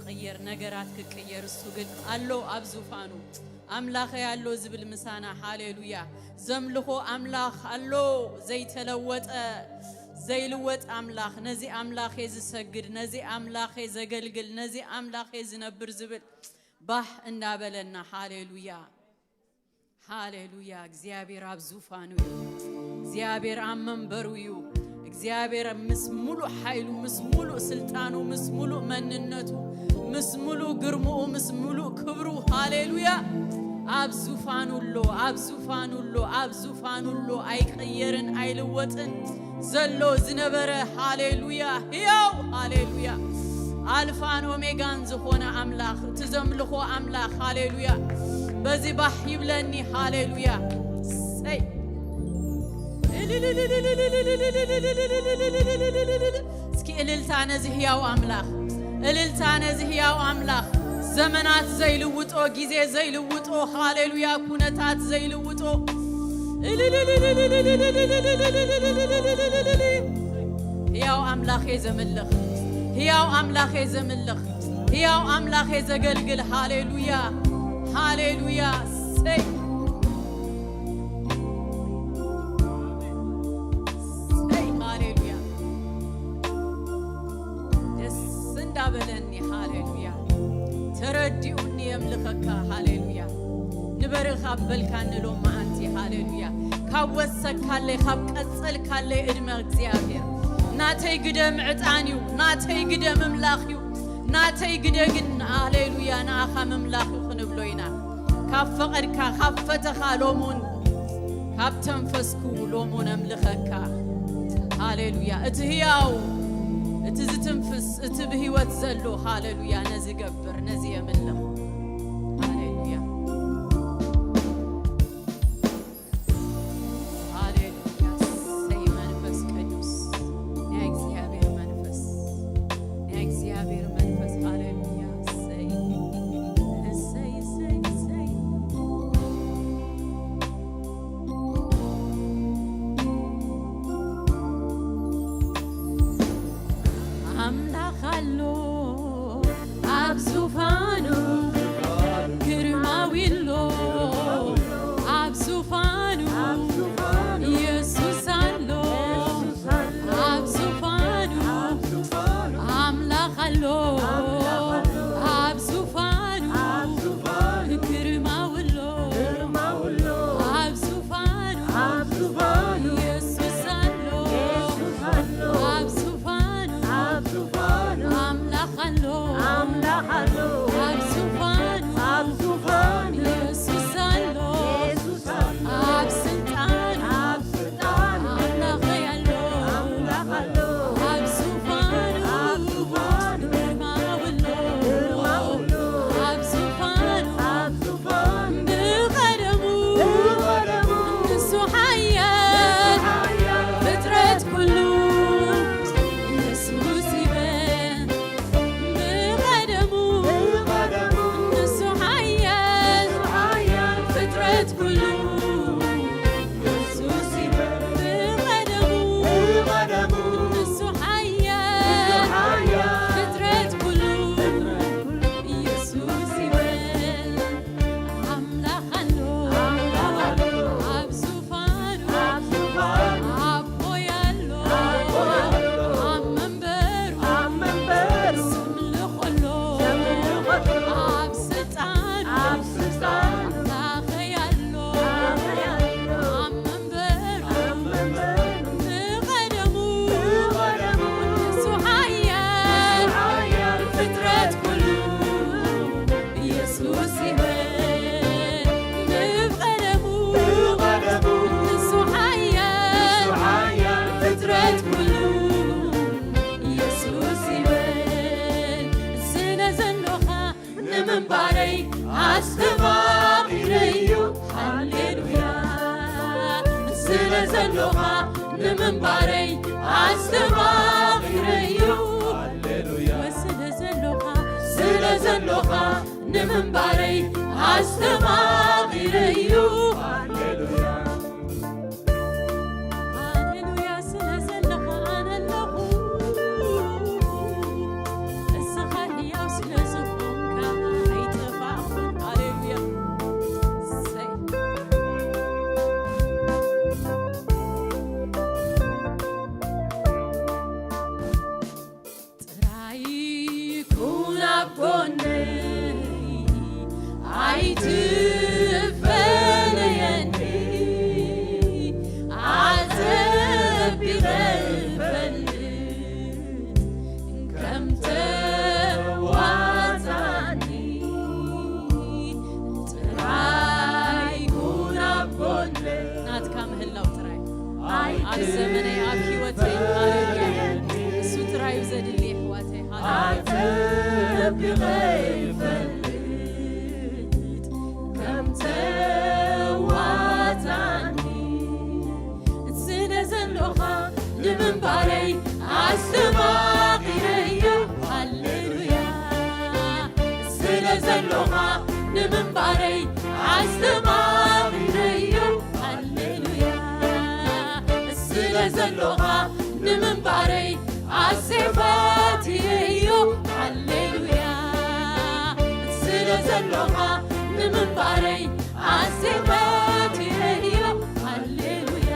ክቕየር፣ ነገራት ክቅየር፣ እሱ ግን ኣሎ ኣብ ዙፋኑ። ኣምላኸይ ኣሎ ዝብል ምሳና፣ ሃሌሉያ። ዘምልኾ ኣምላኽ ኣሎ፣ ዘይተለወጠ፣ ዘይልወጥ ኣምላኽ። ነዚ ኣምላኸ ዝሰግድ፣ ነዚ ኣምላኸ ዘገልግል፣ ነዚ ኣምላኸ ዝነብር ዝብል ባህ እንዳበለና፣ ሃሌሉያ። ሃሌሉያ። እግዚኣብሔር ኣብ ዙፋኑ እዩ። እግዚኣብሔር ኣብ መንበሩ እዩ። እግዚኣብሔር ምስ ሙሉእ ሓይሉ፣ ምስ ሙሉእ ስልጣኑ፣ ምስ ሙሉእ መንነቱ፣ ምስ ሙሉእ ግርምኡ፣ ምስ ሙሉእ ክብሩ፣ ሃሌሉያ፣ ኣብ ዙፋኑ ኣሎ፣ ኣብ ዙፋኑ ኣሎ፣ ኣብ ዙፋኑ ኣሎ። ኣይቅየርን፣ ኣይልወጥን። ዘሎ ዝነበረ፣ ሃሌሉያ፣ ህያው፣ ሃሌሉያ፣ ኣልፋን ኦሜጋን ዝኾነ ኣምላኽ፣ እቲ ዘምልኾ ኣምላኽ፣ ሃሌሉያ፣ በዚ ባህ ይብለኒ፣ ሃሌሉያ። ሰይ እስኪ እልልታ ነዚ ህያው ኣምላኽ፣ እልልታ ነዚ ህያው ኣምላኽ። ዘመናት ዘይልውጦ፣ ግዜ ዘይልውጦ፣ ሃሌሉያ፣ ኩነታት ዘይልውጦ፣ ህያው ኣምላኽ እየ ዘምልኽ፣ ህያው ኣምላኽ እየ ዘምልኽ፣ ህያው ኣምላኽ እየ ዘገልግል። ሃሌሉያ፣ ሃሌሉያ። ሰይ ሰይ፣ ሃሌሉያ። ደስ እንዳበለኒ፣ ሃሌሉያ። ተረዲኡኒ የምልኸካ፣ ሃሌሉያ። ንበሪ ካብ በልካኒ ሎም መዓልቲ፣ ሃሌሉያ። ካብ ወሰካለይ፣ ካብ ቀጸልካለይ ዕድመ እግዚኣብሔር። ናተይ ግደ ምዕጣን እዩ፣ ናተይ ግደ ምምላኽ እዩ፣ ናተይ ግደ ግን፣ ሃሌሉያ፣ ንኣኻ ምምላኽ እዩ ክንብሎ ኢና። ካብ ፈቐድካ፣ ካብ ፈተኻ ሎሙን፣ ካብ ተንፈስኩ ሎሙን ኣምልኸካ። ሃሌሉያ። እቲ ህያው፣ እቲ ዝትንፍስ፣ እቲ ብህይወት ዘሎ፣ ሃሌሉያ፣ ነዚ ገብር፣ ነዚ የምልኽ። ሃሌሉያ። ሃሌሉያ። እሰይ መንፈስ ቅዱስ፣ ናይ እግዚኣብሔር መንፈስ፣ ናይ እግዚኣብሔር መንፈስ። ሃሌሉያ። እሰይ፣ እሰይ፣ እሰይ፣ እሰይ። ኣምላኽ ኣሎ ኣብ ዙፋኑ፣ ግርማዊ ኣሎ ኣብ ዙፋኑ፣ ኢየሱስ ኣሎ ኣብ ዙፋኑ፣ ኣምላኽ ኣሎ ኣብ ዙፋኑ፣ ግርማዊ ኣሎ ኣብ ዙፋኑ፣ ኢየሱስ ኣሎ ኣብ ዙፋኑ፣ ኣምላኽ ኣሎ ኣብ ዙፋኑ፣ ኢየሱስ ኣሎ ኣብ ስልጣኑ፣ ኣምላኸይ ኣሎ ኣብ ዙፋኑ፣ ግርማዊ ኣሎ ኣብ ዙፋኑ፣ ብቐደሙ ንሱ ሓያል፣ ፍጥረት ኩሉ ኢየሱስ ይበል። ብቐደሙ ንሱ ሓያል፣ ፍጥረት ኩሉ ኢየሱስ ይበል። ብቐደሙ ንሱ ሓያል፣ ፍጥረት ኩሉ ኢየሱስ ይበል። ኣምላኽ ኣሎ ኣብ ዙፋኑ፣ ኣቦይ ኣሎ ኣብ መንበሩ፣ ዘምልኽ ኣሎ ኣብ ስልጣኑ፣ ኣምላኸይ ኣሎ ኣብ መንበሩ፣ ብቐደሙ ንሱ ሓያል፣ ፍጥረት ኩሉ ኢየሱስ ይበል። ብቐደሙ ንሱ ሓያል፣ ፍጥረት ኩሉ ኢየሱስ ይበል። ስለ ዘሎኻ ንምንባረይ ኣስተማቒረዩ። ሃሌሉያ። ስለ ዘሎኻ ንምንባረይ ኣስተማቒረዩ። ሃሌሉያ። ስለ ዘሎኻ፣ ስለ ዘሎኻ ንምንባረይ ኣስተማቒረዩ። ሃሌሉያ። ሃሌሉያ። ስለ ዘለኻ ኣነ ኣለኹ፣ እስኻ ህያው ስለ ዝኾንካ። ኣብ ጎነይ ኣይትፈለየኒ፣ ኣጸቢቐ ይፈልጥ ከም ተዋጽኣኒ፣ ጥራይ ኩን ኣብ ጎነይ። ናትካ ምህላው ጥራይ ኣብ ዘመነይ፣ ኣብ ህይወተይ፣ ሃሌሉያ። እሱ ጥራይ እዩ ዘድሊ፣ ኣሕዋተይ፣ ሃሌሉያ። ኣጸቢቐ ይፈልጥ ከም ተዋጽኣኒ፣ ስለ ዘሎኻ ንምንባረይ ኣስተማቒረዮ፣ ሃሌሉያ። ስለ ዘሎኻ ንምንባረይ ኣስተማቒረዮ፣ ሃሌሉያ። ስለ ዘሎኻ ንምንባረይ ኣሴፋትየዮ፣ ሃሌሉያ። ስለ ዘሎኻ ንምንባረይ ኣሴፋትየዮ፣ ሃሌሉያ።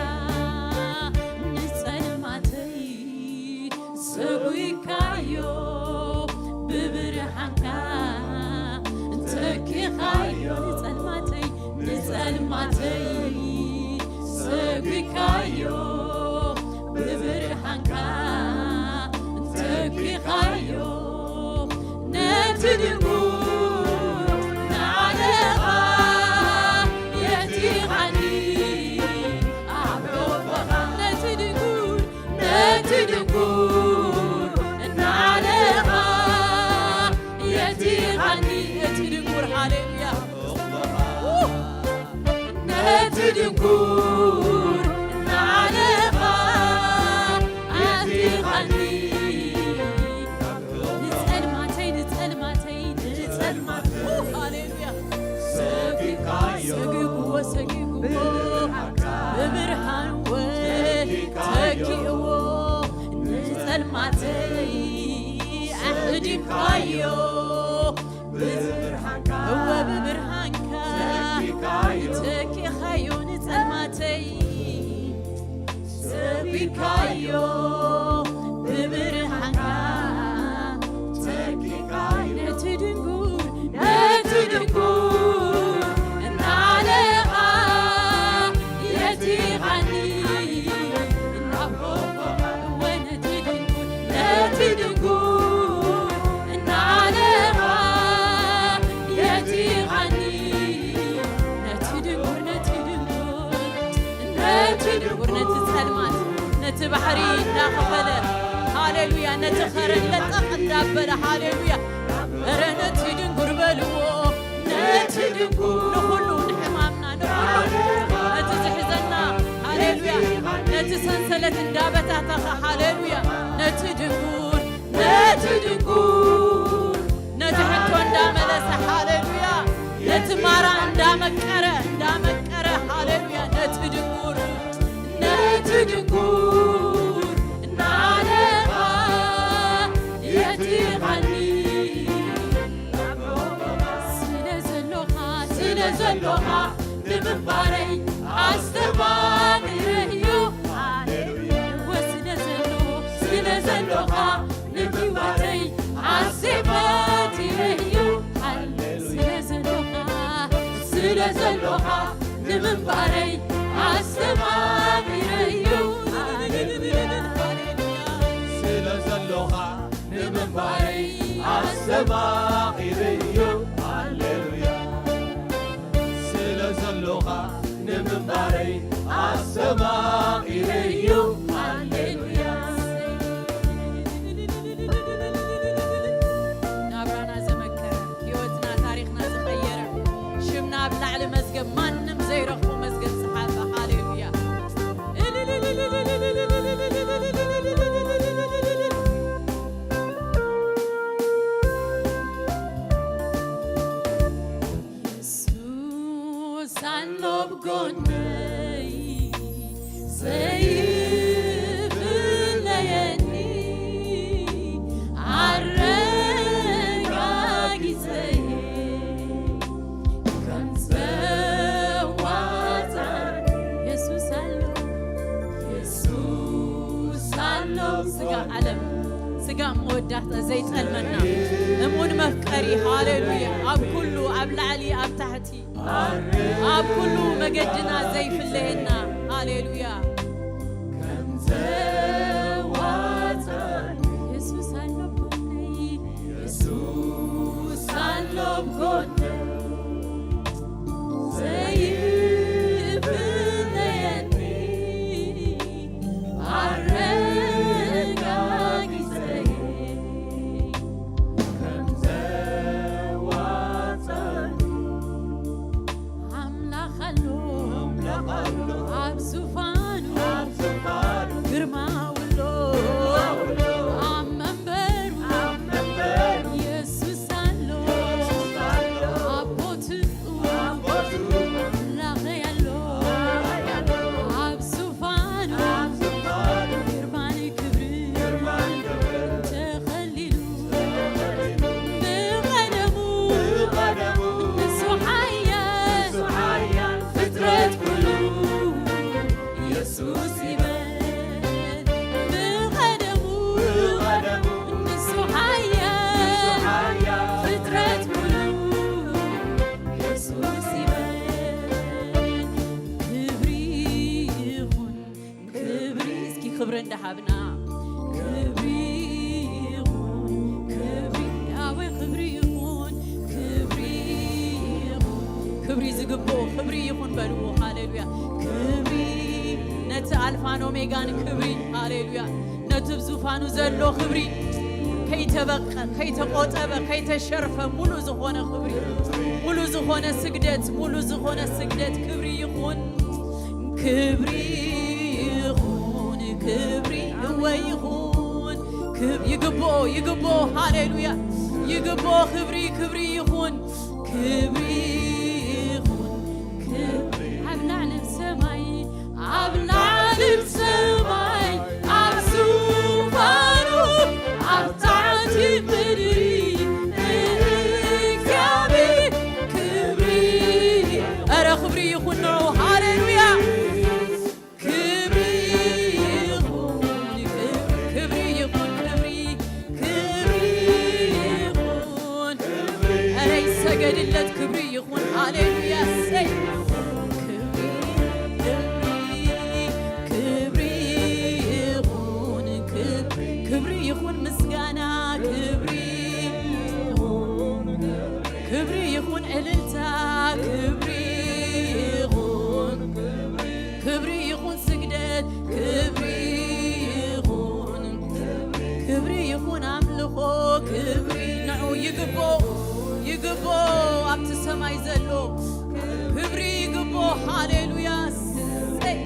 ንጸልማተይ ሰጒካዮ፣ ብብርሃንካ ተኪኻዮ። ንጸልማተይ፣ ንጸልማተይ ሰጒካዮ፣ ብብርሃንካ ተኪኻዮ። ነቲ ድንጉር ንዓለኻ የቲኻኒ ኣብ ሑቦኻ። ነቲ ድንጉር፣ ነቲ ድንጉር ንዓለኻ የቲኻኒ። ነቲ ድንጉር፣ ሃሌሉያ። ነቲ ድንጉር ንዓለኻ ኣቲኻኒ። ንጸልማተይ፣ ንጸልማተይ፣ ንጸልማተይ፣ ሃሌሉያ። ሰጒግዎ፣ ሰጒግዎ፣ ብብርሃን ተኪእዎ። ንጸልማተይ ኣሕዲምካዮ። ብብርሃንካ፣ እወ፣ ብብርሃንካ ተኪኻዮ። ተኪኻዮ ንጸልማተይ፣ ሰጒግካዮ። ብብርሃንካ ተኪኻዮ። ነቲ ድንጉር፣ ነቲ ድንጉር እናለኻ የቲኻኒ። ወነቲ ድንጉር፣ ነቲ ድንጉር እናለኻ የቲኻኒ። ነቲ ድንጉር፣ ነቲ ድንጉር፣ ነቲ ድንጉር፣ ነቲ ጸልማት፣ ነቲ ባሕሪ እናኸፈለ፣ ሃሌሉያ፣ ነቲ ኸረን ለጠቕ እንዳበለ፣ ሃሌሉያ፣ እረ ነቲ ድንጉር በልዎ። ነቲ ድንጉር፣ ንኹሉ ንሕማምና፣ ንኹሉ ነቲ ዝሕዘና፣ ሃሌሉያ፣ ነቲ ሰንሰለት እንዳበታተኸ፣ ሃሌሉያ፣ ነቲ ድንጉር፣ ነቲ ድንጉር፣ ነቲ ሕቶ እንዳመለሰ፣ ሃሌሉያ፣ ነቲ ማራ እንዳመቀረ፣ እንዳመቀረ፣ ሃሌሉያ፣ ነቲ ድንጉር፣ ነቲ ድንጉር እናለኻ የቲኻኒ። ስለ ዘሎኻ፣ ስለ ዘሎኻ ንምንባረይ ኣስተማቒረዮ። ሃሌሉያ። ስለ ዘሎ፣ ስለ ዘሎኻ ንምንባረይ ኣዜማት ኢለዮ። ሃሌሉያ። ስለ ዘሎኻ፣ ስለ ዘሎኻ ንምንባረይ ኣስተማቒረዮ። ሃሌሉያ። ስለ ዘሎኻ ንምንባረይ ኣስተማቒረዮ። ሃሌሉያ። ስለ ዘሎኻ ንምንባረይ ኣስተማቒረዮ። ሃሌሉያ። ናብራና ዘመከረ፣ ህይወትና፣ ታሪኽና ዝቐየረ፣ ሽምና ኣብ ላዕሊ መዝገብ ማንም ዘይረኽቦ መዝገብ ዝሓፈ። ሃሌሉያ። የሱስ ኣሎ ኣብ ጎነይ ዘይፍለየኒ፣ ኣረጋጊጸ ከም ዘዋጻኒ። የሱስ ኣሎ፣ የሱስ ኣሎ። ስጋ ዓለም፣ ስጋ መወዳእታ ዘይጠልመና፣ እሙን መፍ ሃሌሉያ። ኣብ ኩሉ፣ ኣብ ላዕሊ፣ ኣብ ታሕቲ፣ ኣብ ኩሉ መገድና ዘይፍለየና። ሃሌሉያ። የሱስ ኣሎ ኣብ ጎነይ፣ የሱስ ኣሎ ኣብ ጎነይ፣ ዘይፍለየኒ ኣረጋጊጸይ። ኣምላኽ ኣሎ ኣብ ዙፋኑ፣ ግርማኡ ኣሎ ኣብ መንበሩ። የሱስ ኣሎ ኣብ ቦትኡ፣ ኣምላኸይ ኣሎ ኣብ ዙፋኑ፣ ግርማን ክብርን ተኸሊሉ። ብቐደሙ ንሱ ሓያል፣ ፍጥረት ኩሉ የሱስ ይበል። ብቐደሙ ንሱ ሓያል፣ ፍጥረት ኩሉ የሱስ ይበል። ክብሪ ይኹን ክብሪ፣ እስኪ ክብሪ እንዳሃብና። ክብሪ ይኹን፣ ክብሪ፣ ኣወይ ክብሪ ይኹን፣ ክብሪ ይኹን፣ ክብሪ ዝግብኦ ክብሪ ይኹን በልዎ። ሃሌሉያ። ክብሪ ነቲ ኣልፋን ኦሜጋን ክብሪ፣ ሃሌሉያ፣ ነቲ ኣብ ዙፋኑ ዘሎ ክብሪ፣ ከይተበቀ፣ ከይተቆጠበ፣ ከይተሸርፈ፣ ሙሉ ዝኾነ ክብሪ፣ ሙሉ ዝኾነ ስግደት፣ ሙሉ ዝኾነ ስግደት ክብሪ ይኹን። ክብሪ ይኹን፣ ክብሪ እወ ይኹን። ክብ-፣ ይግብኦ፣ ይግብኦ፣ ሃሌሉያ። ይግብኦ፣ ክብሪ፣ ክብሪ ይኹን። ክብሪ ይኹን፣ ክብሪ ኣብ ላዕሊ ሰማይ፣ ኣብ ላዕሊ ሰማይ፣ ኣብ ዙፋኑ፣ ኣብ ታሕቲ ምድሪ ንእግዚኣብሔር ክብሪ። ኧረ ክብሪ ይኹን ንዑ። ሃሌሉያ። ክብሪ ይኹን፣ ክብሪ ይኹን፣ ክብሪ፣ ክብሪ ይኹን። ኧረ ይሰገድለት፣ ክብሪ ይኹን። ሃሌሉያ። እሰይ። ክብሪ፣ ክብሪ፣ ክብሪ ይኹን፣ ክብሪ፣ ክብሪ ይኹን፣ ምስጋና፣ ክብሪ፣ ክብሪ ይኹን፣ እልልታ፣ ክብሪ ይኹን። ክብሪ ይኹን ስግደት፣ ክብሪ ይኹን፣ ክብሪ ይኹን ኣምልኾ፣ ክብሪ ንዑ ይግቦ፣ ይግቦ ኣብቲ ሰማይ ዘሎ ክብሪ ይግቦ። ሃሌሉያ። እሰይ።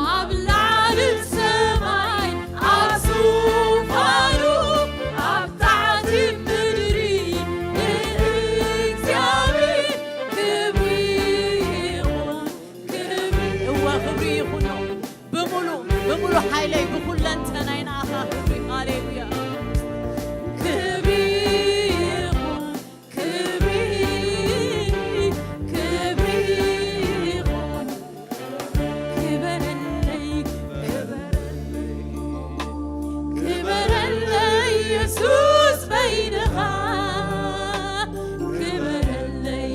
ኣብ ላዕሊ ሰማይ ኣብ ዙፋኑ ኣብ ታሕቲ ምድሪ ንእግዚኣብሔር ክብሪ ይኹን። ክብሪ፣ እወ፣ ክብሪ ይኹኖ። ብምሉ፣ ብምሉ ሓይለይ፣ ብኹለንተናይ ንኣኻ ክብሪ። ሃሌሉያ። ክብሪ ይኹን፣ ክብሪ፣ ክብሪ ይኹን። ክበረለይ፣ ክበረለይ፣ ክበረለይ የሱስ በይንኻ። ክበረለይ፣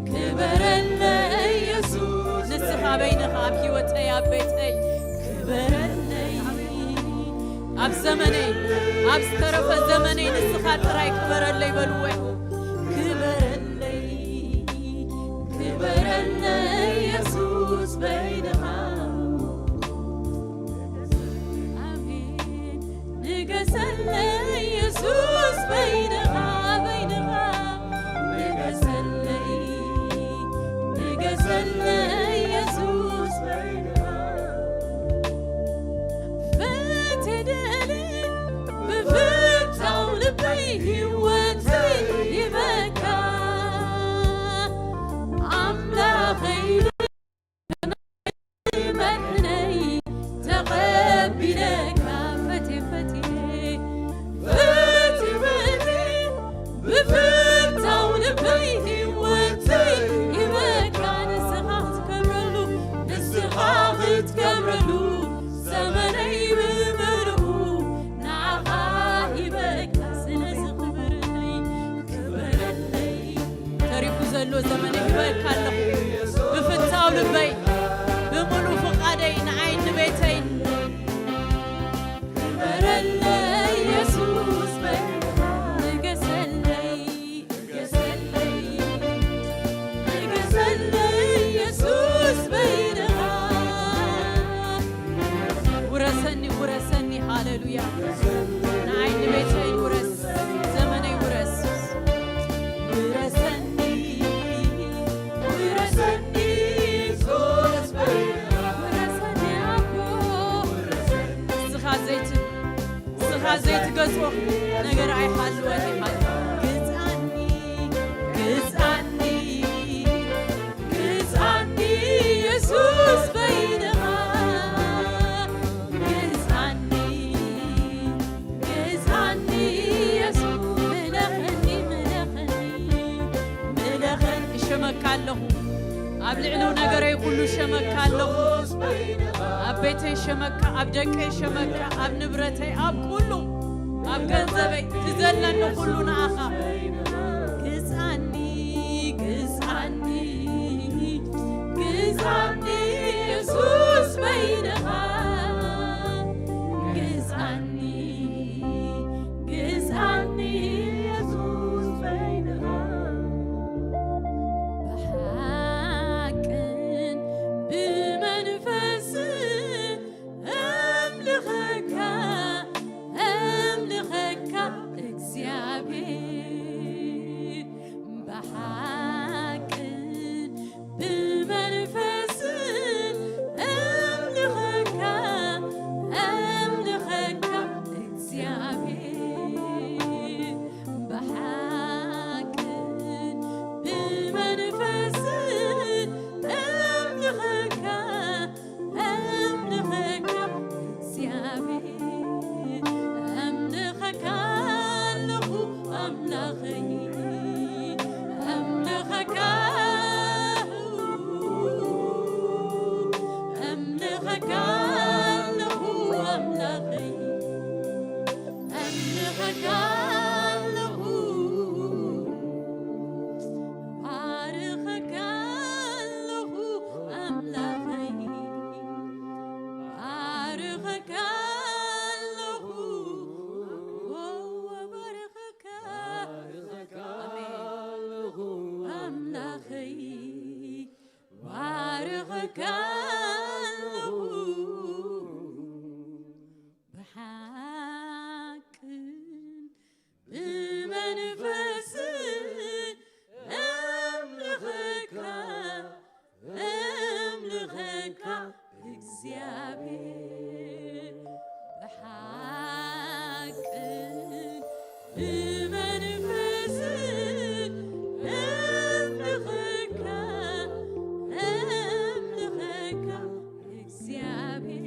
ክበረለይ የሱስ። ንስኻ በይንኻ ኣብ ህይወተይ፣ ኣብ ቤተይ ክበረለይ። ኣብ ዘመነይ፣ ኣብ ዝተረፈ ዘመነይ ንስኻ ጥራይ ክበረለይ በልዎ ኢኹም። ክበረለይ፣ ክበረለይ የሱስ በይንኻ። ኣሜን። ንገሰለይ የሱስ በይንኻ፣ በይንኻ። ንገሰለይ፣ ንገሰለይ የሱስ በይንኻ። ፈትየደሊ ብፍታው ልበይ ህይወተይ ዘመነይ ክበካ ኣለኹ። ብፍታው ልበይ፣ ብምሉእ ፍቓደይ፣ ንዓይን ንቤተይን። ክበረለይ የሱስ በይንኻ፣ ንገሰለይ፣ ንገሰለይ፣ ንገሰለይ የሱስ በይንኻ። ውረሰኒ፣ ውረሰኒ፣ ሃሌሉያ። ንዓይን ንቤተይን ውረስ፣ ዘመነይ ውረስ። ውረሰኒ፣ ውረሰኒ፣ የሱስ በይንኻ። ውረሰኒ ኣቦ። ንስኻ ዘይት-፣ ንስኻ ዘይትገዝኦ ነገር ኣይሃልወን፣ ይሃልወን። ግዝኣኒ፣ ግዝኣኒ፣ ግዝኣኒ የሱስ በይንኻ። ግዝኣኒ፣ ግዝኣኒ የሱስ። ምለኸኒ፣ ምለኸኒ፣ ምለኸኒ። እሸመካ ኣለኹ። ኣብ ልዕሊ ነገረይ ኩሉ እሸመካ ኣለኹ። ኣብ ቤተይ እሸመካ፣ ኣብ ደቀይ እሸመካ፣ ኣብ ንብረተይ፣ ኣብ ኩሉ፣ ኣብ ገንዘበይ፣ እቲ ዘለኒ ኩሉ ንኣኻ። ግዝኣኒ፣ ግዝኣኒ፣ ግዝኣኒ የሱስ በይንኻ። ግዝኣኒ፣ ግዝኣኒ የሱስ በይንኻ። ብሓቅን ብመንፈስን ኣምልኸካ፣ ኣምልኸካ እግዚኣብሔር። ብሓቅን ብመንፈስን ኣምልኸካ፣ ኣምልኸካ እግዚኣብሔር። ብሓቅን ብመንፈስን ኣምልኸካ፣ ኣምልኸካ እግዚኣብሔር፣ ኣምልኸካ ኣለኹ ኣምላኸይ፣ ኣምልኸካ፣ ኣምልኸካ ኣለኹ ኣምላኸይ፣ ኣምልኸካ ኣለኹ፣ ባርኸካ ኣለኹ ኣምላኸይ፣ ባርኸካ ኣለኹ፣ ባርኸካ ኣለኹ ኣምላኸይ፣ ባርኸካ ኣለኹ። ብሓቅን ብመንፈስን ኣምልኸካ፣ ኣምልኸካ እግዚኣብሔር። ብሓቅን ብመንፈስን ኣምልኸካ፣ ኣምልኸካ እግዚኣብሔር።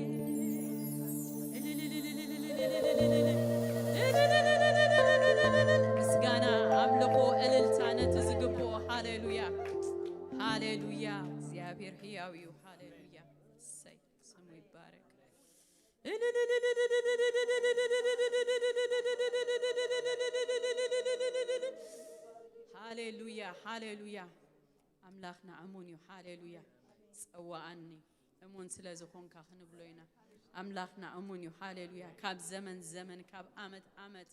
ምስጋና፣ ኣምልኾ፣ እልልታ ነቲ ዝግብኦ። ሃሌሉያ፣ ሃሌሉያ። እግዚኣብሔር ህያው እዩ። ሃሌሉያ። እሰይ፣ ስሙ ይባረክ። ሃሌሉያ፣ ሃሌሉያ። ኣምላኽና እሙን እዩ። ሃሌሉያ። ጸዋኣኒ፣ እሙን ስለ ዝኾንካ ክንብሎ ኢና። ኣምላኽና እሙን እዩ። ሃሌሉያ። ካብ ዘመን ዘመን፣ ካብ ዓመት ዓመት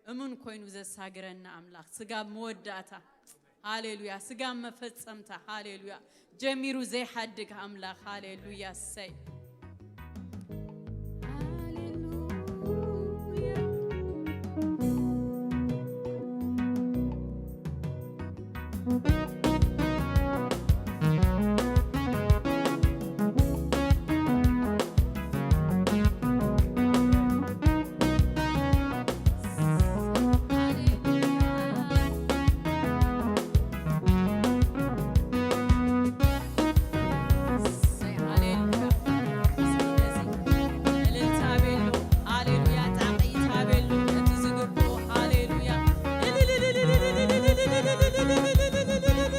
እሙን ኮይኑ ዘሳግረና ኣምላኽ፣ ስጋብ መወዳእታ። ሃሌሉያ። ስጋብ መፈጸምታ። ሃሌሉያ። ጀሚሩ ዘይሓድግ ኣምላኽ። ሃሌሉያ። እሰይ። ሃሌሉያ።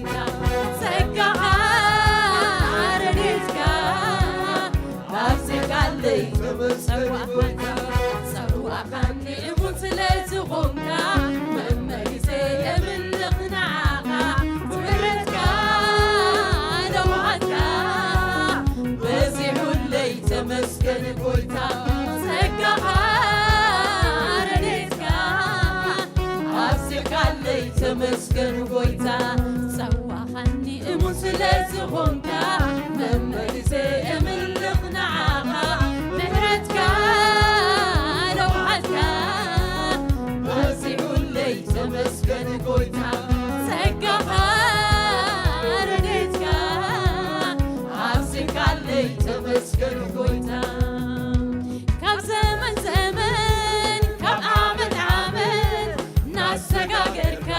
ጸጋኻ ረድኤትካ ኣብዚሕካለይ። ጸዋዕካኒ፣ ጸዋዕካኒ እሙን ስለ ዝኾንካ፣ መመሊሰ የምልኽ ንዓኻ። ምሕረትካ ለውሃትካ በዚሑለይ፣ ተመስገን ጎይታ። ጸጋኻ ረድኤትካ ኣብዚሕካለይ፣ ተመስገን ጎይታ። ጸዋዕካኒ እሙን ስለ ዝኾንካ፣ መመሊሰ የምልኽ ንዓኻ። ምሕረትካ ለውሃትካ በዚሑለይ፣ ተመስገን ጎይታ። ጸጋኻ ረድኤትካ ኣብዚሕካለይ፣ ተመስገን ጎይታ። ካብ ዘመን ዘመን፣ ካብ ዓመት ዓመት እናሰጋገርካ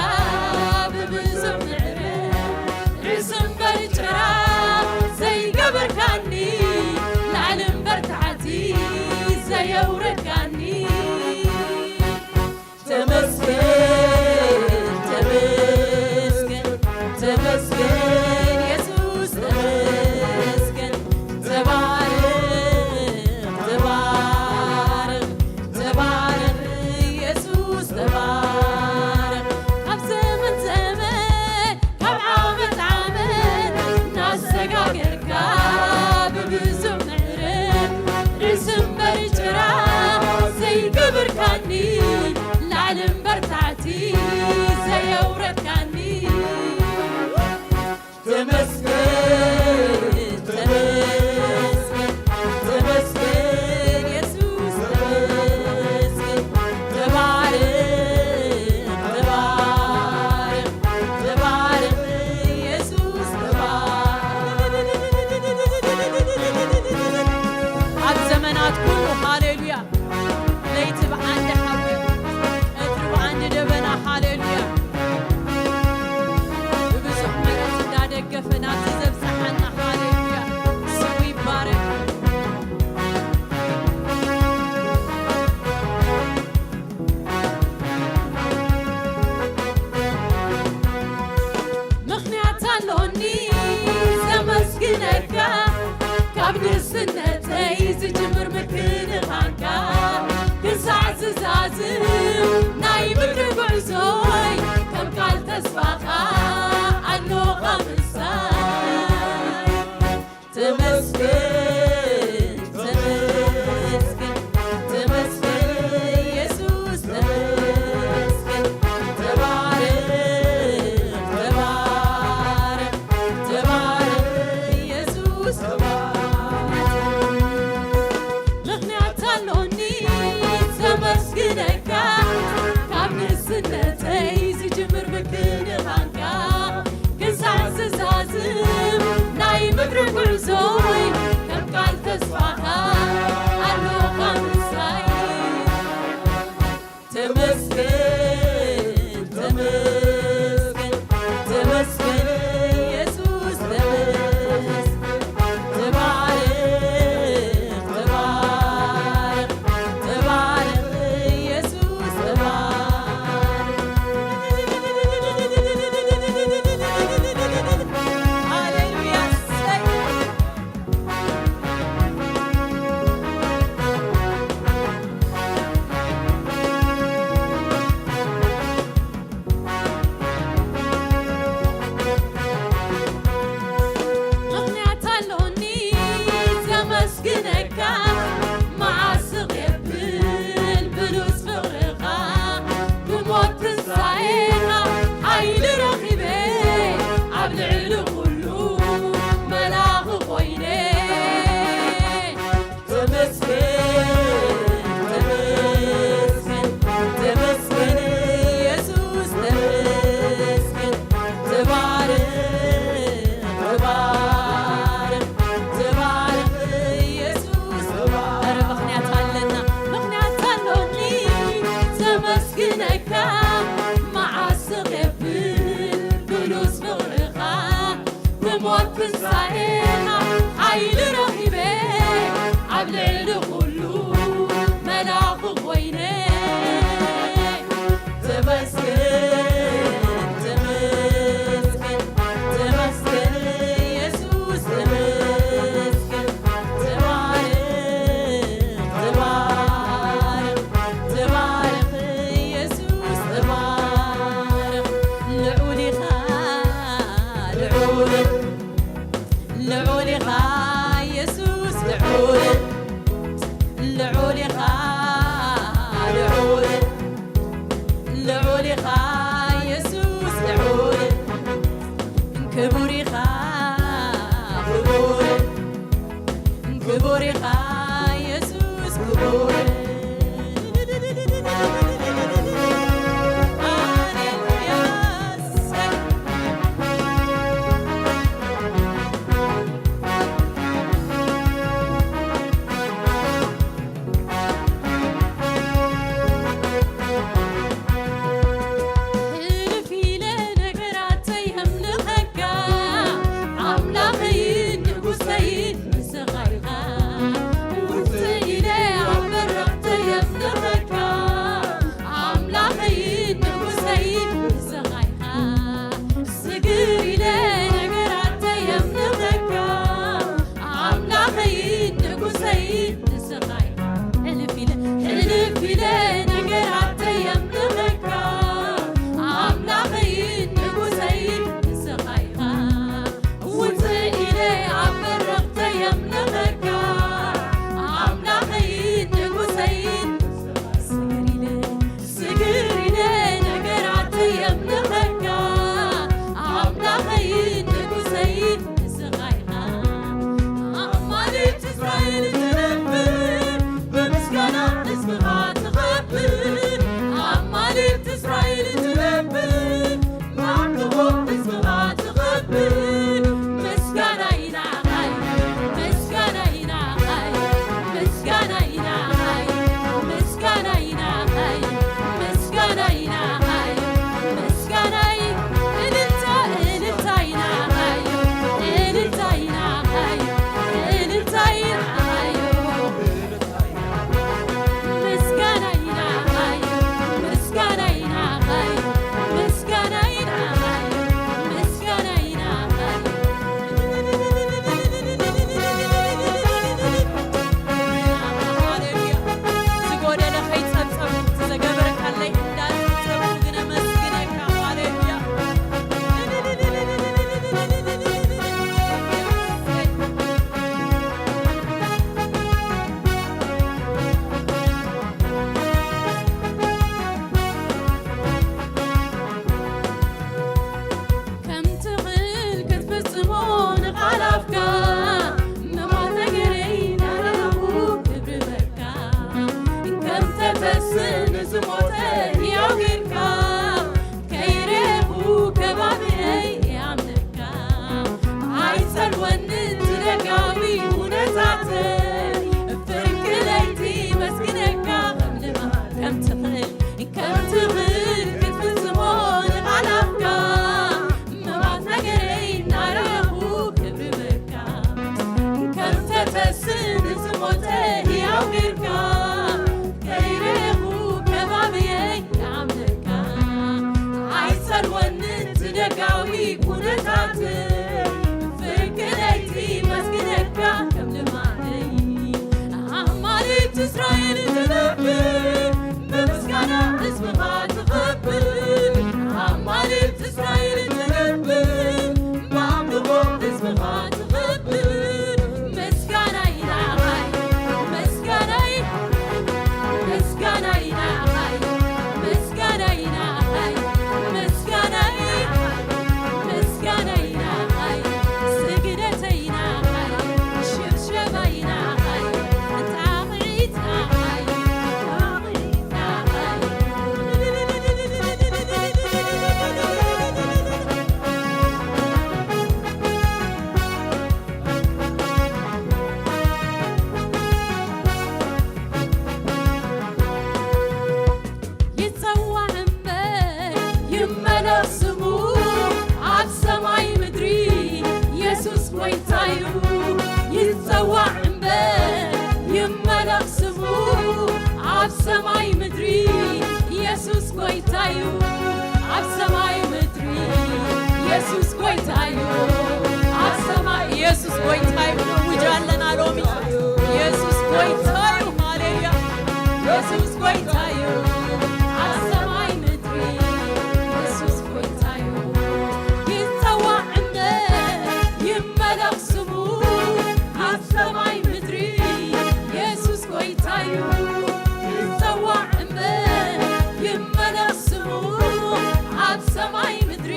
ብብዙሕ ምሕረት ርእሲ እምበር ጭራ ዘይገበርካኒ፣ ላዕሊ እምበር ታሕቲ ዘየውረድካኒ። ተመስገን፣ ተመስገን፣ ተመስገን የሱስ፣ ተመስገን። ተባረኽ፣ ተባረኽ፣ ተባረኽ የሱስ፣ ተባረኽ። ካብ ዘመን ዘመን፣ ካብ ዓመት ዓመት እናሰጋገርካ ብብዙሕ ምሕረት ርእሲ እምበር ጭራ ዘይገበርካኒ፣ ላዕሊ እምበር ታሕቲ ዘየውረድካኒ። ተመስገን፣ ተመስገን፣ ተመስገን የሱስ፣ ተመስገን። ተባረኽ፣ ተባረኽ፣ ተባረኽ የሱስ፣ ተባረኽ። ኣብ ዘመናት ኩሉ፣ ሃሌሉያ። ለይቲ ብዓንዲ ሓዊ፣ ቀትሪ ብዓንዲ ደበና፣ ሃሌሉያ። ብብዙሕ ምሕረት እንዳደገፈ ናብዚ ዘብጽሓና፣ ሃሌሉያ። ስሙ ይባረክ። ምኽንያት ኣሎኒ ዘመስግነካ፣ ካብ ንእስነተይ ዝጅምር ምክንኻንካ፣ ክሳዕ ዝዛዝም ናይ ምድሪ ጉዕዞይ፣ ከም ቃል ተስፋኻ ኣሎኻ ምሳይ። ተመስገን፣ ተመስገን፣ ተመስገን የሱስ፣ ተመስገን። ተባረኽ፣ ተባረኽ፣ ተባረኽ የሱስ፣ ተባረኽ። ምኽንያት ኣሎኒ ዘመስግነካ፣ ካብ ንእስነተይ ዝጅምር ምክንኻንካ፣ ክሳዕ ዝዛዝም ናይ ምድሪ ጉዕዞይ፣ ከም ቃል ተስፋኻ ኣሎኻ ምሳይ። ተመስገን፣ ተመስገን፣ ተመስገን የሱስ፣ ተመስገን። ተባረኽ፣ ተባረኽ፣ ተባረኽ የሱስ፣ ተባረኽ። ሃሌሉያ፣ እሰይ። ምኽንያት ኣሎኒ ዘመስግነካ፣ መዓስ ስቕ የብል ብሉጽ ፍቕርኻ፣ ብሞት ትንሳኤኻ ሓይሊ ረኺበ፣ ኣብ ልዕሊ ኩሉ መላኺ ኮይነ። ተመስገን፣ ተመስገን፣ ተመስገን የሱስ፣ ተመስገን። ተባረኽ፣ ተባረኽ፣ ተባረኽ የሱስ፣ ተባረኽ። ኧረ ምኽንያት ኣለና፣ ምኽንያት ኣሎኒ ዘመስግነካ፣ መዓስ ስቕ የብል ብሉጽ ፍቕርኻ፣ ብሞት ትንሳኤኻ ሓይሊ ረኺበ፣ ኣብ ልዕሊ ኩሉ መላኺ ኮይነ። ተመስገን፣ ህልፍ ኢለ ነገራተይ የምልኸካ፣ ኣምላኸይን ንጉሰይን ንስኻ ኢኻ። ውፅእ ኢለ ኣብ በረኽተይ የምልኸካ፣ ኣምላኸይን ንጉሰይን ንስኻ ኢኻ። ስግር ኢለ ነገራተይ የምልኸካ፣ ኣምላኸይን ንጉሰይን ንስኻ ኢኻ። ሕልፍ ኢለ፣ ሕልፍ ኢለ ነገራተይ የምልኸካ፣ ኣምላኸይን ንጉሰይን ንስኻ ኢኻ። ውፅእ ኢለ ኣብ በረኽተይ የምልኸካ፣ ኣምላኸይን ንጉሰይን ስግር ኢለ፣ ስግር ኢለ ነገራተይ የምልኸካ፣ ኣምላኸይን ንጉሰይን ንስኻ ኢኻ። ኣማልክት እስራኤል ትነብር፣ ብምስጋና ህዝብኻ ትኸብር። ኣማልክት እስራኤል ትነብር፣ ብኣምልኾ ህዝብኻ ትኸብር። ምስጋና ኢናኻ እዩ፣ ምስጋና ኢናኻ እዩ፣ ምስጋና ኢናኻ እዩ፣ ምስጋና ኢናኻ እዩ፣ ምስጋና ኢናኻ እዩ፣ ምስጋና እዩ። እልልታ፣ እልልታ ኢናኻ እዩ፣ እልልታ ኢናኻ እዩ፣ እልልታ ኢናኻ እዩ። ምስጋና ኢናኻ እዩ፣ ምስጋና ኢናኻ እዩ፣ ምስጋና ኢናኻ እዩ፣ ምስጋና ኢናኻ እዩ። ሃሌሉያ። ዝጎደለ ከይጸብጸብ፣ ዝገበረካለይ እንዳጸብጸብ ግን ኣመስግነካ። ሃሌሉያ። ከም ትኽእል ክትፍጽሞ ንቓል ኣፍካ፣ ምማት ነገረይ እናረኣኹ ክብሪ በካ። ከም ተተስእ ንዝሞተ ህያው ጌርካ፣ ከይረእኹ ከባቢየይ ይኣምነካ። ኣይጸልወኒ እቲ ደጋዊ ኩነታተይ፣ ፍርቂ ለይቲ መስግነካ ከም ልማድ ከም ትኽእል ከም ትኽእል ክትፍጽሞ ንቓል ኣፍካ፣ ምማት ነገረይ እናረኣኹ ክብሪ በካ። ከም ተተስእ ንዝሞተ ህያው ጌርካ፣ ከይረእኹ ከባቢየይ ይኣምነካ። ኣይጸልወኒ እቲ ደጋዊ ኩነታተይ፣ ፍርቂ ለይቲ መስግነካ ከም ልማደይ። ኣማልክት እስራኤል ትነብር፣ ብምስጋና ህዝብኻ ትኸብር። ኣማልክት እስራኤል ትነብር፣ ብኣምልኾ ህዝብኻ ትኸብር። ምስጋና ኢናኻ እዩ፣ ምስጋና እዩ፣ ምስጋና ኢናኻ እዩ፣ ምስጋና ኢናኻ እዩ፣ ምስጋና እዩ፣ ምስጋና ኢናኻ እዩ፣ ስግደተይ ኢናኻ እዩ፣ ሽብሸባይ ኢናኻ እዩ፣ ጣቕዒት ኢናኻ እዩ፣ ጣቕዒት ኢናኻ እዩ። ይጸዋዕ እምበር ይመለኽ ስሙ፣ ኣብ ሰማይ ምድሪ የሱስ ጐይታ እዩ። ይጸዋዕ እምበር ይመለኽ ስሙ፣ ኣብ ሰማይ ምድሪ የሱስ ጐይታ እዩ። ኣብ ሰማይ ምድሪ የሱስ ጐይታ እዩ። ኣብ ሰማይ የሱስ ጐይታ እዩ። ነውጅ ኣለና ሎሚ። የሱስ ጐይታ እዩ። ሃሌሉያ። የሱስ ጐይታ እዩ። ኣብ ሰማይ ምድሪ የሱስ ጐይታ እዩ። ይጸዋዕ እምበር ይመለኽ ስሙ፣ ኣብ ሰማይ ምድሪ የሱስ ጐይታ እዩ። ይጸዋዕ እምበር ይመለኽ ስሙ፣ ኣብ ሰማይ ምድሪ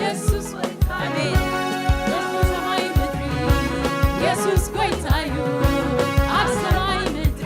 የሱስ ጐይታ። ኣሜን። ኣብ ሰማይ ምድሪ የሱስ ጐይታ እዩ። ኣብ ሰማይ ምድሪ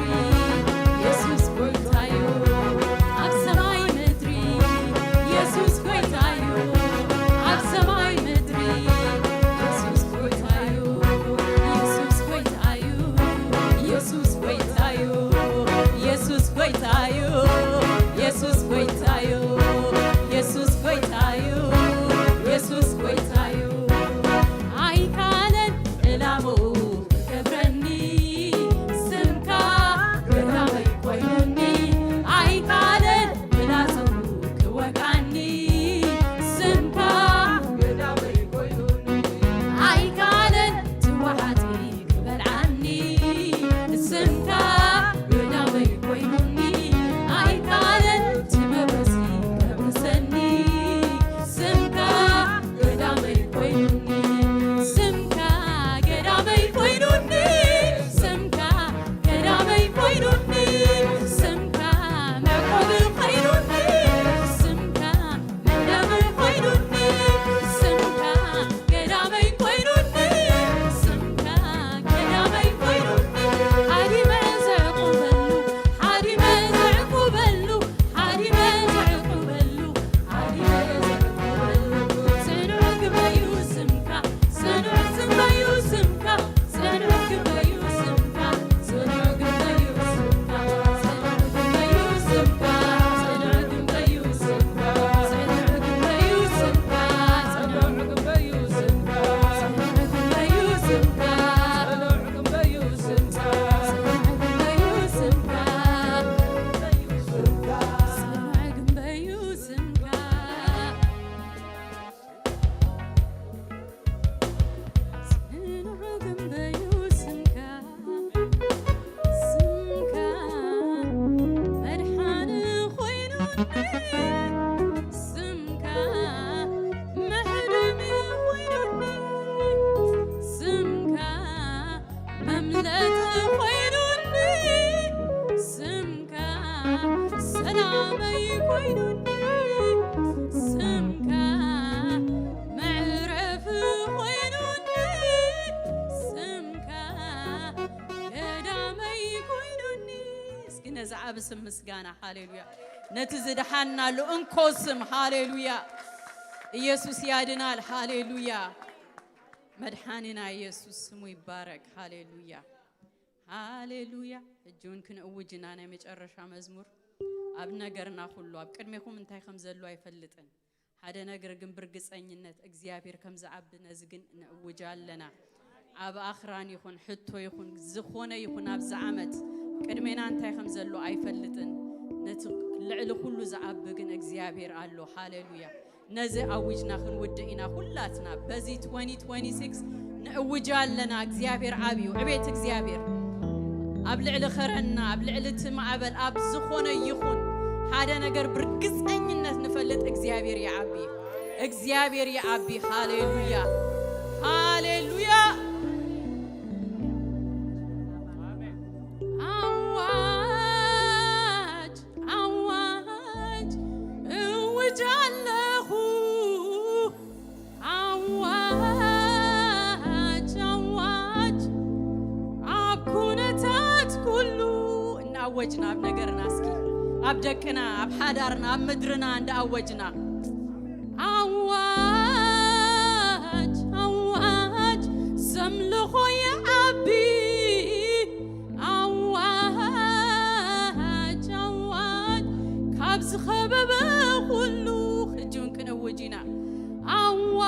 ሰላመይ ኮይኑኒ ስምካ፣ መዕረፊ ኮይኑኒ ስምካ፣ ገዳመይ ኮይኑኒ። እስኪ ነዚ ዓቢ ስም ምስጋና፣ ሃሌሉያ፣ ነቲ ዝደሓናሉ እንኮ ስም፣ ሃሌሉያ። ኢየሱስ ያድናል፣ ሃሌሉያ። መድሓኒና ኢየሱስ ስሙ ይባረክ፣ ሃሌሉያ፣ ሃሌሉያ። ሕጂ እውን ክንእውጅና ናይ መጨረሻ መዝሙር። ኣብ ነገርና ኩሉ ኣብ ቅድሜኹም እንታይ ከም ዘሎ ኣይፈልጥን። ሓደ ነገር ግን ብርግጸኝነት እግዚኣብሔር ከም ዝዓቢ ነዚ ግን ነእውጅ ኣለና። ኣብ ኣኽራን ይኹን፣ ሕቶ ይኹን፣ ዝኾነ ይኹን ኣብዚ ዓመት ቅድሜና እንታይ ከም ዘሎ ኣይፈልጥን። ነቲ ልዕሊ ኩሉ ዝዓቢ ግን እግዚኣብሔር ኣሎ። ሃሌሉያ። ነዚ ኣዊጅና ክንውድእ ኢና። ኩላትና በዚ ትወንቲ ትወንቲ ሲክስ ንእውጅ ኣለና። እግዚኣብሔር ዓብዩ ዕቤት እግዚኣብሔር ኣብ ልዕሊ ኸረና፣ ኣብ ልዕሊ እቲ ማዕበል፣ ኣብ ዝኾነ ይኹን ሓደ ነገር ብርግጸኝነት ንፈልጥ እግዚኣብሔር ይዓቢ። እግዚኣብሔር ይዓቢ። ሃሌሉያ፣ ሃሌሉያ። ኣዋጅ፣ ኣዋጅ እውጅ ኣለኹ። ኣዋጅ፣ ኣዋጅ ኣብ ኩነታት ኩሉ እናወጅና፣ ኣብ ነገርና እስኪ፣ ኣብ ደቅና፣ ኣብ ሓዳርና፣ ኣብ ምድርና እንዳኣወጅና፣ ኣዋጅ፣ ኣዋጅ ዘምልኾ ይዓቢ። ኣዋጅ፣ ኣዋጅ ካብ ዝኸበበ ኩሉ። ሕጂ እውን ክንእውጅ ኢና። ኣዋጅ፣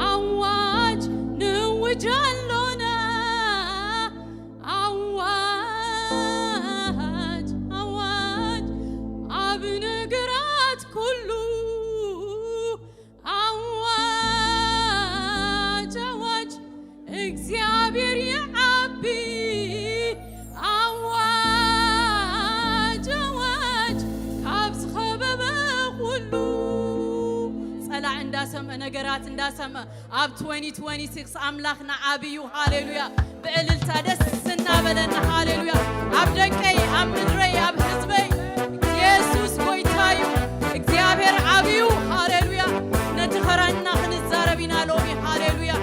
ኣዋጅ ንእውጅ ኣሎና። ኣዋጅ፣ ኣዋጅ ኣብ ነገራት ኩሉ። ኣዋጅ፣ ኣዋጅ እግዚኣብሔር ይዓቢ። ኣዋጅ፣ ኣዋጅ ካብ ዝኸበበ ኩሉ። ጸላኢ እንዳሰምዐ፣ ነገራት እንዳሰምዐ፣ ኣብ ትወንቲ ትወንቲ ሲክስ ኣምላኽና ዓብዩ። ሃሌሉያ። ብእልልታ ደስ እናበለና፣ ሃሌሉያ። ኣብ ደቀይ፣ ኣብ ምድረይ፣ ኣብ ህዝበይ የሱስ ጎይታ እዩ። እግዚኣብሔር ዓብዩ። ሃሌሉያ። ነቲ ኸረና ክንዛረብ ኢና ሎሚ። ሃሌሉያ።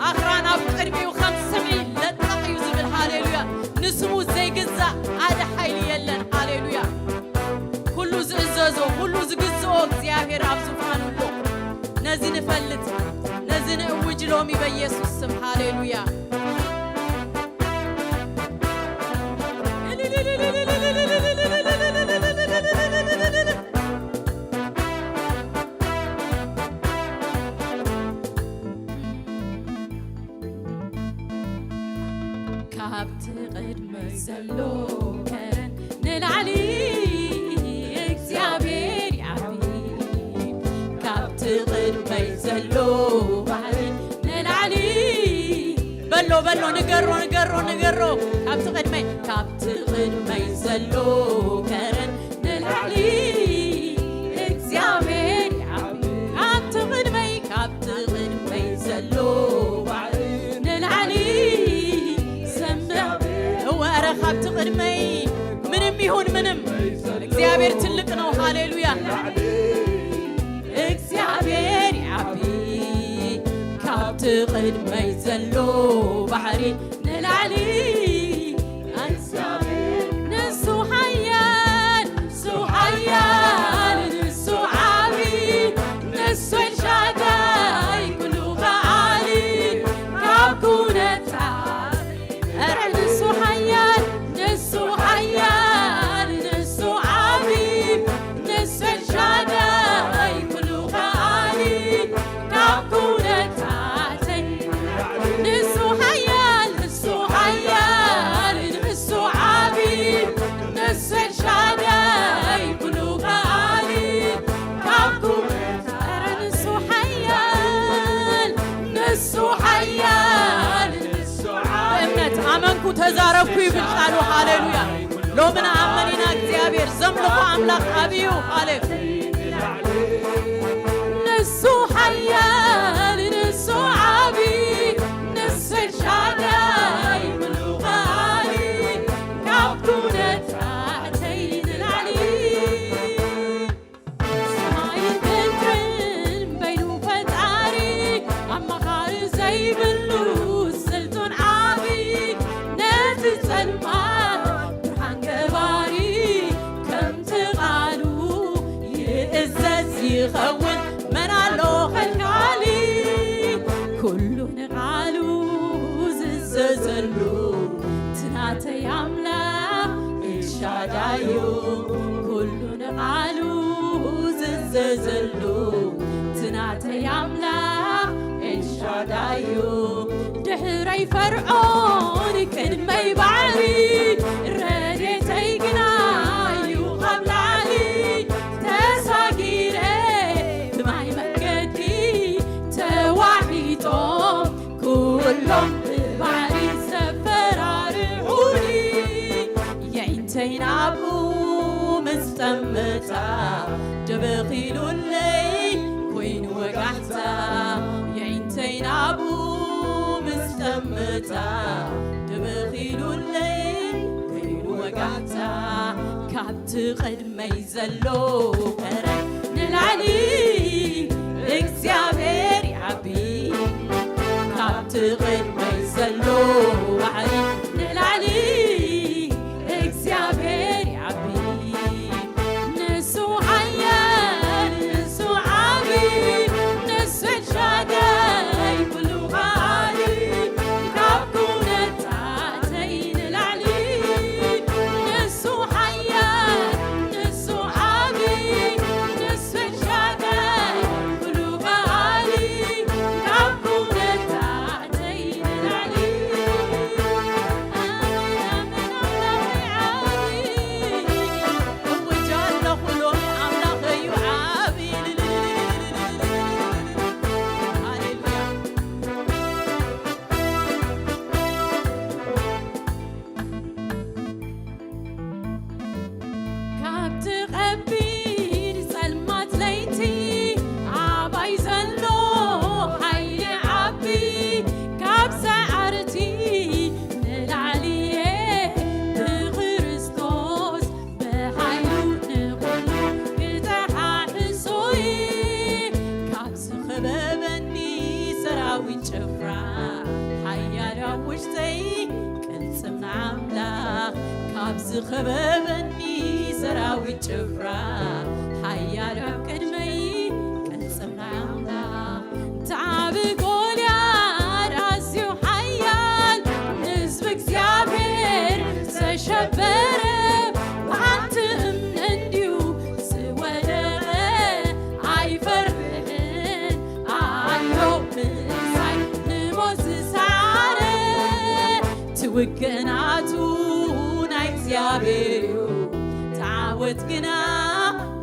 ኣኽራን ኣብ ቅድሚኡ ከም ስምዒ ለጠቕ እዩ ዝብል። ሃሌሉያ። ንስሙ ዘይግዛእ ሓደ ሓይሊ የለን። ሃሌሉያ። ኩሉ ዝእዘዞ፣ ኩሉ ዝግዝኦ እግዚኣብሔር ኣብ ዙፋኑ ኣሎ። ነዚ ንፈልጥ፣ ነዚ ንእውጅ ሎሚ በኢየሱስ ስም። ሃሌሉያ። ካብቲ ቅድመይ ዘሎ ከረን ንላዕሊ እግዚኣብሔር ይዓቢ። ካብቲ ቅድመይ ዘሎ ባሕሪ ንላዕሊ። በሎ፣ በሎ፣ ንገሮ፣ ንገሮ፣ ንገሮ። ካብቲ ቅድመይ፣ ካብቲ ቅድመይ ዘሎ ከረን ንላዕሊ እግዚኣብሔር ይዓቢ። ካብቲ ቅድመይ፣ ካብቲ ቅድመይ ዘሎ ባሕሪ ንላዕሊ ሰምዕ። እወ፣ ኧረ ካብቲ ቅድመይ ምንም ይሁን ምንም፣ እግዚኣብሔር ትልቅ ነው። ሃሌሉያ። እግዚኣብሔር ይዓቢ። ካብቲ ቅድመይ ዘሎ ባሕሪ ንላዕሊ እግዚኣብሔር ንሱ ሓያል፣ ንሱ ሓያል፣ ንሱ ዓቢ፣ ንሱ ኤልሻዳይ ኩሉ ከኣሊ። ካብ ኩነታት ኧረ ንሱ ሓያል፣ ንሱ ሓያል፣ ንሱ ዓቢ፣ ንሱ ኤልሻዳይ ኩሉ ከኣሊ። ካብ ኩነታተይ ንሱ ሓያል፣ ንሱ ሓያል፣ ንሱ ዓቢ፣ ንሱ ኤልሻዳይ ኩሉ ከኣሊ። ካብ ኩነታ ኧረ ንሱ ሓያል፣ ንሱ ሓያል፣ ንሱ ዓቢ። ብእምነት ኣመንኩ፣ ተዛረብኩ ይብል ቃሉ። ሃሌሉያ። ሎሚ ንኣምን ኢና እግዚኣብሔር ዘምልኾ ኣምላኽ ዓብዩ። ሃሌ ንሱ ሓያል፣ ንሱ ዓቢ፣ ንሱ ኤልሻዳይ ኩሉ ከኣሊ። ካብ ጸልማት ብርሃን ገባሪ፣ ከምቲ ቃሉ ይእዘዝ ይኸውን። መን ኣሎ ከልካሊ? ኩሉ ንቓሉ ዝእዘዘሉ፣ እቲ ናተይ ኣምላኽ ኤልሻዳይ እዩ። ኩሉ ንቓሉ ዝእዘዘሉ፣ እቲ ናተይ ኣምላኽ ኤልሻዳይ እዩ። ድሕረይ ፈርዖን ቅድመይ ባሕሪ፣ ረድኤተይ ግና እዩ ካብ ላዕሊ። ተሳጊረ ብማይ መገዲ ተዋሒጦም፣ ኩሎም ብባሕሪ ዘፈራርዑኒ። የዒንተይ ናብኡ ምስ ጠመታ፣ ድብኽ ኢሉለይ ኮይኑ ወጋሕታ። የዒንተይ ናብኡ ምስ ጠመታ፣ ድብኽ ኢሉለይ ኮይኑ ወጋሕታ። ካብቲ ቅድመይ ዘሎ ከረን ንላዕሊ፣ እግዚኣብሔር ይዓቢ። ካብቲ ቅድመይ ዘሎ ባሕሪ ንላዕሊ፣ እግዚኣብሔር ይዓቢ። ንሱ ሓያል፣ ንሱ ዓቢ፣ ንሱ ኤልሻዳይ ኩሉ ኻሊ። ካብ ኩነታተይ ንላዕሊ፣ ንሱ ሓያል፣ ንሱ ዓቢ፣ ንሱ ኤልሻዳይ ኩሉ ኻሊ። ካብ ኩነታተይ ንላዕሊ። ኣሜን፣ ኣሜን፣ ኣምላኸይ ዓቢ። እውጅ ኣለኹ ሎሚ ኣምላኸይ እዩ ዓቢ። ሃሌሉያ። ካብቲ ኸቢድ ጸልማት ለይቲ ኣባይ ዘሎ ሓይሊ ዓቢ፣ ካብ ሰዓርቲ ንላዕሊ እየ ብክርስቶስ ብሓይሉ ንኹሉ ክጠሓሕሶ እየ። ካብ ዝኸበበኒ ሰራዊት ጭፍራ ሓያል ኣብ ውሽጠይ ቅልጽም ንኣምላኽ። ካብ ዝኸበበኒ ሰራዊት ጭፍራ ሓያል ኣብ ቅድመይ ቅልጽም ንኣምላኽ። ታዕቢ ጎልያድ ኣዝዩ ሓያል፣ ንህዝቢ እግዚኣብሔር ዘሸበረ፣ ብሓንቲ እምኒ እንድዩ ዝወደቐ። ኣይፈርሕን ኣሎ ምሳይ ንሞት ዝሰዓረ፣ እቲ ውግእ ናቱ ናይ እግዚኣብሔር እዩ፣ እቲ ዓወት ግና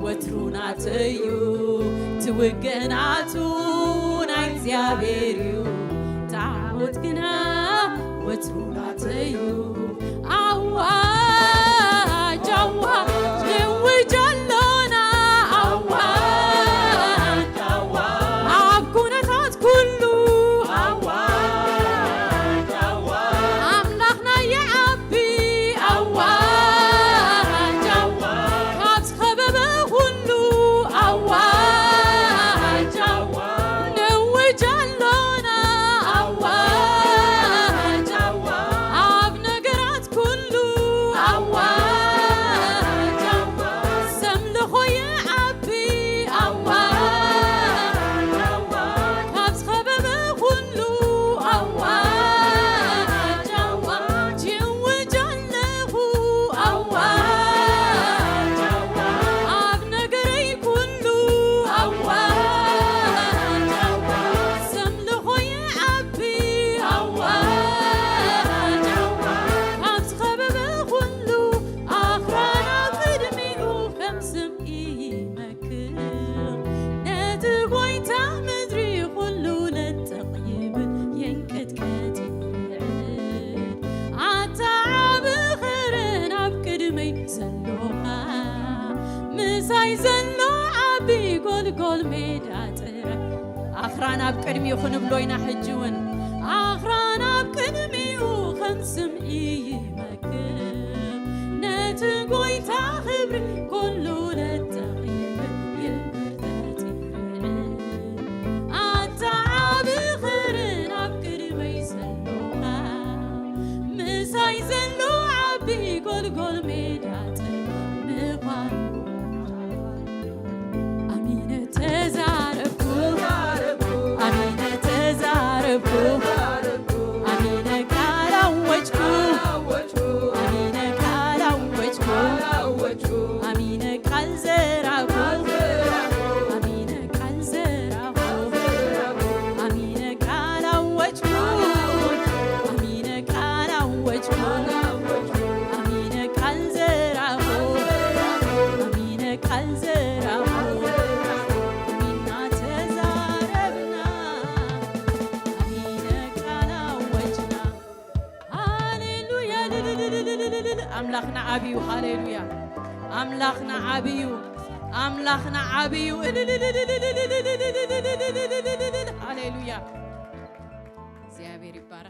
ወትሩ ናተይ እዩ። እቲ ውግእ ናቱ ናይ እግዚኣብሔር እዩ፣ እቲ ዓወት ግና ወትሩ ናተይ እዩ። ኣዋጅ፣ ኣዋጅ፣ ንእውጅ ኣሎና። ኣዋጅ፣ ኣዋጅ፣ ኣብ ኩነታት ኩሉ። ኣዋጅ፣ ኣዋጅ፣ ኣምላኽና ይዓቢ። ኣዋጅ፣ ኣዋጅ፣ ካብ ዝኸበበ ኩሉ። ኣዋጅ፣ ኣዋጅ፣ ንእውጅ ኣሎና። ኣዋጅ፣ ኣዋጅ፣ ኣብ ነገራት ኩሉ። ኣዋጅ፣ ኣዋጅ፣ ዘምልኾ ይዓቢ። ኣዋጅ፣ ኣዋጅ፣ ካብ ዝኸበበ ኩሉ። ኣዋጅ፣ ኣዋጅ፣ ይእውጅ ኣለኹ። ኣዋጅ፣ ኣዋጅ፣ ኣብ ነገረይ ኩሉ። ኣዋጅ፣ ኣዋጅ፣ ዘምልኾ ይዓቢ። ኣዋጅ፣ ኣዋጅ፣ ካብ ዝኸበበ ኩሉ። ኣኽራን ኣብ ቅድሚኡ ከም ስም ይመክር። ነቲ ጐይታ ምድሪ ኩሉ ለጠቕ ይብል፣ ይንቀጥቀጥ ይርዕድ። ኣታ ዓቢ ኸረን ኣብ ቅድመይ ዘሎኻ፣ ምሳይ ዘሎ ዓቢ ጎልጎል ሜዳ ጥራይ። ኣኽራን ኣብ ቅድሚኡ ክንብሎ ኢና ሕጂ እውን። ኣኽራን ኣብ ቅድሚኡ ከም ስም ይመክር። ነቲ ጐይታ ክብሪ ኩሉ ለጠቕ ይብል፣ ይንቀጥቀጥ ይርዕድ። ኣታ ዓቢ ኸረን ኣብ ቅድመይ ዘሎኻ፣ ምሳይ ዘሎ ጎልጎል ሜዳ ጥበብ ምዃኑ ኣሚነ ተዛረብኩ፣ ኣሚነ ተዛረብኩ፣ ኣሚነ ቃል ኣወጅኩ፣ ኣሚነ ቃል ኣወጅኩ፣ ኣሚነ ቃል ዘራብኩ፣ ኣሚነ ቃል ዘራብኩ፣ ኣሚነ ቃል ኣወጅኩ፣ ኣሚነ ቃል ኣወጅኩ፣ ኣሚነ ቃል ዘራብኩ፣ ኣሚነ ቃል ዘራብኩ፣ ኣሚና ተዛረብና፣ ኣሚነ ቃል ኣወጅና። ሃሌሉያ! ኣምላኽና ዓብዩ። ሃሌሉያ! ኣምላኽና ዓብዩ። ኣምላኽና ዓብዩ። ሃሌሉያ! እግዚኣብሔር ይባረክ።